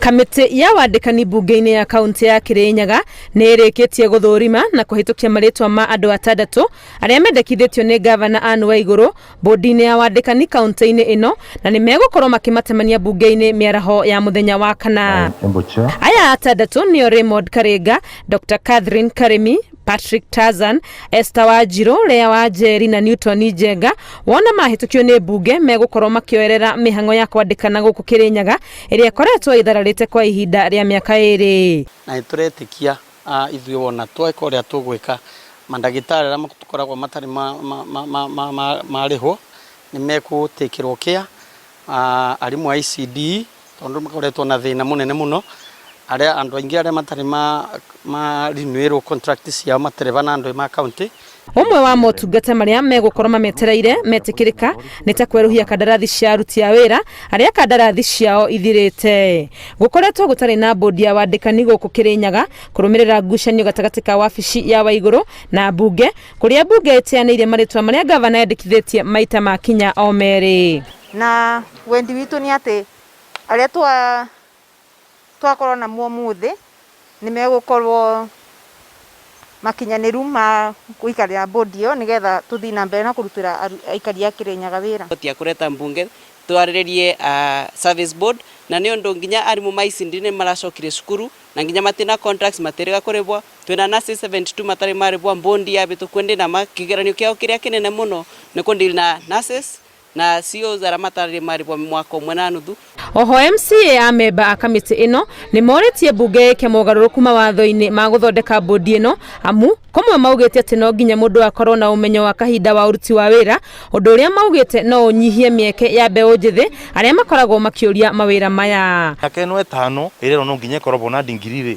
Kamĩtĩ ya wandĩkani mbunge-inĩ ya kaunti ya Kirinyaga nĩ ĩrĩkĩtie gũthũrima na kũhĩtũkia marĩtwa ma andũ atandatũ arĩa mendekithĩtio nĩ ngavana Anne Waigũrũ bũndi-inĩ ya wandĩkani kaunti-inĩ ĩno na nĩ megũkorwo makĩmatemania mbunge-inĩ mĩaraho ya mũthenya wa kana. Aya atandatũ nĩo Raymond Karinga, Dr. Catherine Karimi, Patrick Tarzan, Esther Wanjiru, Lea Wanjeri na Newton Njenga. Wona mahĩtũkio nĩ mbunge megũkorwo makĩoerera mĩhang'o ya kwandĩkana gũkũ Kĩrĩnyaga ĩrĩa ĩkoretwo ĩthararĩte kwa ihinda rĩa mĩaka ĩrĩ. Na nĩ tũretĩkia ithuĩ wona tweka ũrĩa tũgwĩka, mandagĩtarĩ arĩa makoragwo matarĩ marĩhwo nĩ mekũtĩkĩrwo care, arimũ a ECD tondũ makoretwo na thĩna mũnene mũno, arĩa andũ aingĩ arĩa matarĩ ma renew contract ciao matereba na andũ ma county. Ũmwe wa motungata marĩa megũkorwo mametereire metĩkĩrĩka nĩ ta kwerũhia kandarathi cia aruti a wĩra arĩa kandarathi ciao ithirĩte. Gũkoretwo gũtarĩ na mbũndi ya wandĩkani gũkũ Kĩrĩnyaga kũrũmĩrĩra ngucanio gatagatĩ ka wabici ya Waigũrũ na mbunge kũrĩa mbunge ĩteanĩirie marĩtwa marĩa ngavana endekithĩtie maita makinya o merĩ. Na wendi witũ nĩ atĩ arĩa twa twakorwo namo ũmũthĩ nĩ megũkorwo makinyanĩru ma gũikarĩra bodi ĩyo nĩgetha tũthiĩ na mbere na kũrutĩra aikari a Kĩrĩnyaga wĩra. Tia kũreta mbunge twarĩrĩrie service board na nĩ ũndũ nginya arimũ ma ECD nĩ maracokire cukuru na nginya matina contracts matĩrĩga kũrĩbwo. Twĩna nurses 72 matarĩ marĩbwa mbondi yabĩtũkwo ndĩ na ma kĩgeranio kĩao kĩrĩa kĩnene mũno nĩ kũ deal na nurses na CEOs arĩa matarĩ marĩbwa mwaka ũmwe na nuthu. Oho MCA a memba a kamĩtĩ ĩno nĩ morĩtie mbunge ĩke mogarũrũku mawatho-inĩ ma gũthondeka bodi ĩno amu kũmwe maugĩte atĩ no nginya mũndũ akorwo na ũmenyo wa kahinda wa ũruti wa wĩra ũndũ ũrĩa maugĩte no ũnyihie mĩeke ya mbeũ njĩthĩ arĩa makoragwo makĩũria mawĩra maya. Mĩaka ĩno ĩtano ĩrerwo no nginya ĩkorwo na degree rĩ,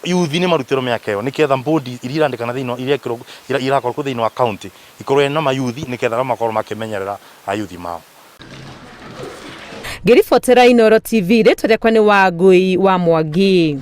yuthi nĩ marutĩrwo mĩaka ĩyo nĩketha bodi iria irandĩkana thĩinĩ irekĩrwo irakorwo kũ thĩinĩ wa county ikorwo ina mayuthi nĩketha nao makorwo makĩmenyerera ayuthi mao. Ngĩribotera Inooro TV, rĩtwa rĩakwa nĩ Wangui wa Mwangi.